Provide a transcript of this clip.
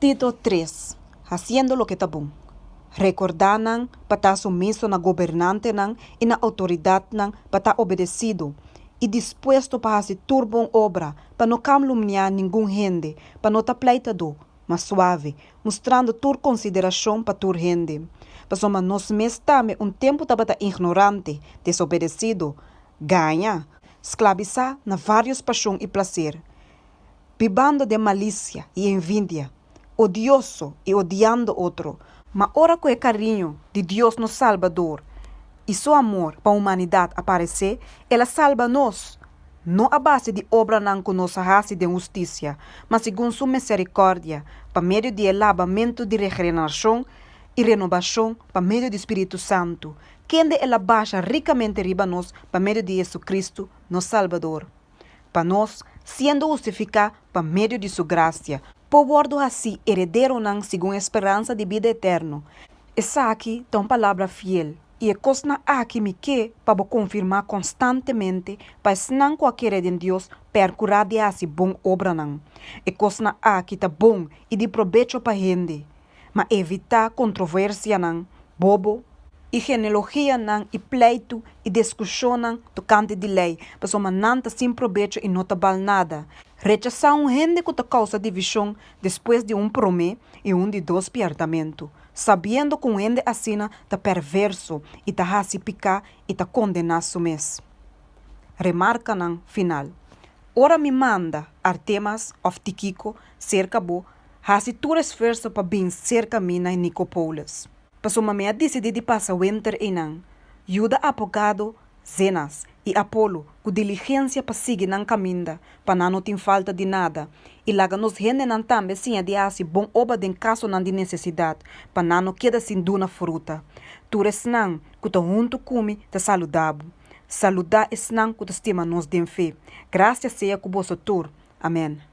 Tito tres, Hasiendo loke ta bon. Rekordá nan pa ta sumiso na gobernantenan i na outoridatnan pa ta obedesido i dispuesto pa hasi tur bon obra, pa no kamlumniá ningun hende, pa no ta pleitadó, ma suave, mustrando tur konsiderashon pa tur hende. Pasobra nos mes tambe un tempu tabata ignorante, desobedesido, gaña, sklabisá na vários pashon i plaser, bibando den malisia i envidia, odioso i odiando otro. Ma ora ku e kariño di Dios nos Salbador i su amor pa humanidat a paresé, el a salba nos, no a base di obranan ku nos a hasi den hustisia, ma segun su miserikòrdia, pa medio di e labamentu di regenerashon i renobashon pa medio di Spiritu Santu, kende el a basha rikamente riba nos pa medio di Jesucristo, nos Salbador. Pa nos, siendo hustifiká pa medio di su grasia, por wòrdu hasí herederonan segun e speransa di bida eterno. Esaki ta un palabra fiel, i e kosnan aki mi ke pa bo konfirmá konstantemente pa esnan ku a kere den Dios pèrkurá di hasi bon obranan. E kosnan aki ta bon i di probecho pa hende. Ma evitá kontroversianan bobo i genealogianan i pleitu i diskushonnan tokante di lei, pasobra nan ta sin probecho i no ta bal nada. Rechasá un hende ku ta kousa divishon despues di un promé i un di dos pièrtamentu, sabiendo ku un hende asina ta pèrvèrso i ta hasi piká i ta kondená su mes. Remarkanan final. Ora mi manda Artemas òf Tikiko serka bo, hasi tur esfuerso pa bin serka mi na Nikopolis. Pasobra mi a disidí di pasa wenter einan. Yuda abogado Zenas i Apolo ku diligensia pa sigui nan kaminda, pa nan no tin falta di nada. I laga nos hendenan tambe siña di hasi bon obra den kasonan di nesesidat, pa nan no keda sin duna fruta. Tur esnan ku ta huntu ku mi ta saludá bo. Saludá esnan ku ta stima nos den fe. Grasia sea ku boso tur. Amèn.